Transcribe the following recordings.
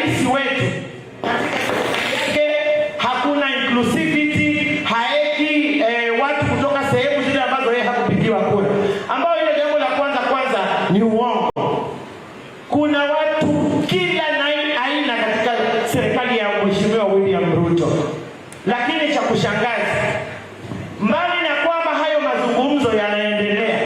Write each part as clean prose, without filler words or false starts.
Rais wetu katika yake hakuna inclusivity, haeki watu kutoka sehemu zile ambazo yeye hakupigiwa kura, ambayo hilo jambo la kwanza kwanza ni uongo. Kuna watu kila aina katika serikali ya Mheshimiwa William Ruto, lakini cha kushangaza, mbali na kwamba hayo mazungumzo yanaendelea,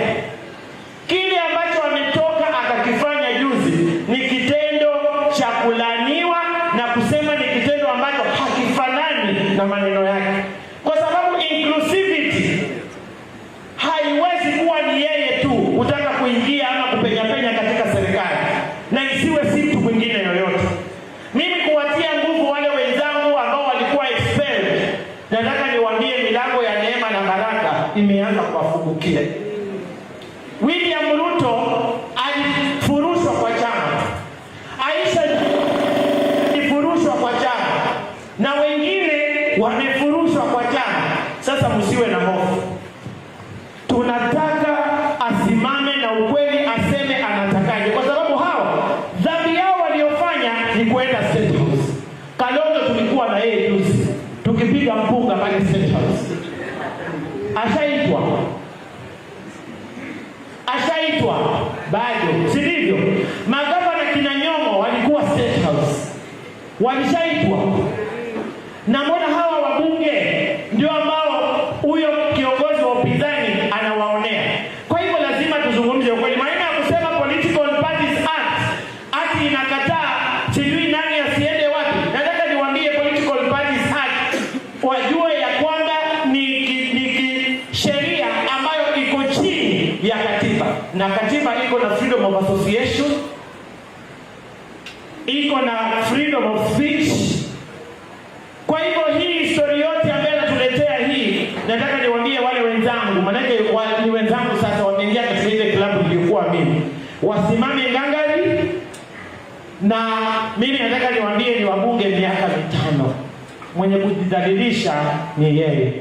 kile ambacho ametoka akakifanya juzi ni kitendo cha kulaniwa na kusema ni kitendo ambacho hakifanani na maneno yake, kwa sababu inclusivity haiwezi kuwa ni yeye tu kutaka kuingia ama kupenya penya katika serikali na isiwe si mtu mwingine yoyote. Mimi kuwatia nguvu wale wenzangu ambao walikuwa expelled, nataka niwaambie milango ya neema na baraka imeanza kuwafungukia. William Ruto alifurushwa kwa chama, Aisha alifurushwa kwa chama na wengine wamefurushwa kwa chama. Sasa msiwe na hofu, tunataka asimame na ukweli, aseme anatakaje, kwa sababu hawa dhambi yao waliofanya ni kuenda State House. Kalonzo tulikuwa na yeye juzi tukipiga mpunga pale State House, ashaitwa ashaitwa bado, si ndivyo? Magavana kina Nyong'o walikuwa State House, walishaitwa. Na mbona hawa wabunge ndio ambao huyo kiongozi wa upinzani anawaonea? Kwa hivyo lazima tuzungumze ukweli. Maneno ya kusema Political Parties Act ati inakataa sijui nani asiende wapi, nataka niwaambie Political Parties Act wajue ya kwamba ni sheria ambayo iko chini ya katiba, na katiba iko na freedom of association, iko na freedom of speech. Kwa hivyo hii historia yote ambayo anatuletea hii, nataka niwaambie wale wenzangu, maanake ni wenzangu sasa, wameingia katika ile klabu niliyokuwa mimi, wasimame ngangari, na mimi nataka niwaambie ni wabunge miaka 5, mwenye kujidhalilisha ni yeye.